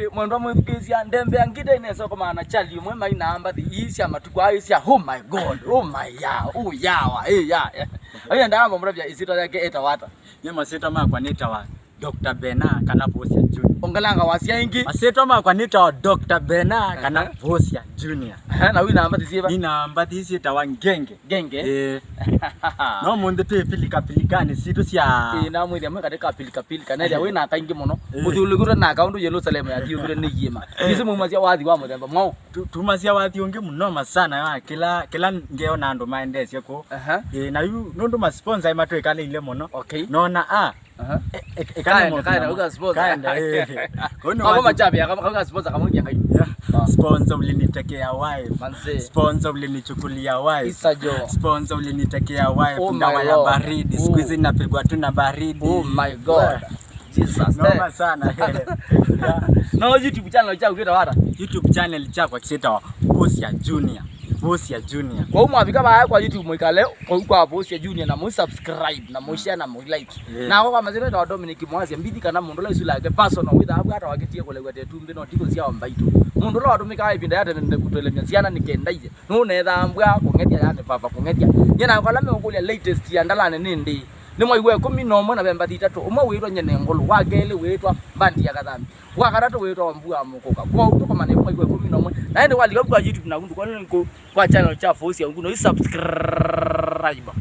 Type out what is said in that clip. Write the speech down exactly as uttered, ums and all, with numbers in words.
Mwendwa mwĩthukĩĩsya, ndembea ngita inesa ũkomana na chali ũmwe mai na mbathi ii sya matukũ aa sya, "Oh my God, oh my ya, oh yawa, eh ya." Aina ndaamba mũtavya ĩsyĩtwa yake etawa ata? Nĩ masyĩtwa makwa nĩtawa Doctor Bena kana Vũsya Junior. Ongelanga wasya ĩngĩ. Masyĩtwa makwa nĩtawa Doctor Bena kana Vũsya Junior. Ehe, na wĩ na mbathi syĩva? Nĩ na mbathi syĩtawa Ngenge. Ngenge? Ĩĩ. No mũnthĩ twĩ pilikapilikanĩ sitũ sya. Ĩĩ, namwĩthĩa mwĩ katĩ ka pilikapilika. Nethĩa wĩ na kaingĩ mũno. Ĩĩ. Mũthiũlũkĩtwe na kaũndũ Yelusalemu yathiũkĩtwe nĩ iĩma. Isu mumasya wathi wa mũthemba mwaũ? Tu- tumasya wathi ũngĩ mũnoma sana wa kĩla kĩla ngeona andũ maendeesye kũu. Aha. Ĩĩ, na yu nũndũ masponsa matwĩkalĩile mũno. Okay. Nona a. Aha. E- e- ekane Kaenda, mũndũ kaenda, na- uga sponsor. Kaenda, eh. Kũu nĩ Kama wathi- machapi, kama, kama sponsor, kama ngia kai. Yeah. Ah. Sponsor ulinitekea wife. Manze. Sponsor ulinichukulia wife. Isa jo. Sponsor ulinitekea wife. Oh my Dawa ya Lord. Baridi. Siku hizi napigwa tu na baridi. Oh my God. Jesus. Noma sana. Yeah. No YouTube channel chako kĩtawa ata? YouTube channel chakwa kĩtawa Vũsya Junior. Vũsya Junior. Kwa hiyo mwafika baya kwa YouTube mwikale kwa kwa Vũsya Junior na mu subscribe na mu share na mu like. Yeah. Na kwa mazina ya Dominic Mwasya mbithi kana mũndũ ũla ĩsu lake personal with abu hata wakitie kũlew'a tetu mbi no tiko cia mbaito. Mũndũ ũla watũmĩkaa ĩvinda ya tene kũtũlemya ciana nĩ kenda iye. Nũnethambwa kũng'ethya yani baba kũng'ethya. Nyina kwa lame ũkũlya latest ya ndalane nĩ ndi. Nĩ mwai wa ĩkũmi na ũmwe na ve mbathi itatũ. Ũmwe wĩtwa Nyene Ngũlũ, wa kelĩ wĩtwa Mbandi ya Kathambi, wa katatũ wĩtwa Mbua Mũkũka. Kwa ũtukũ mana mwai wa ĩkũmi na ũmwe. Na ende walika kwa YouTube na kundu kwa nini kwa channel cha Vũsya Ngũlũ, no subscribe.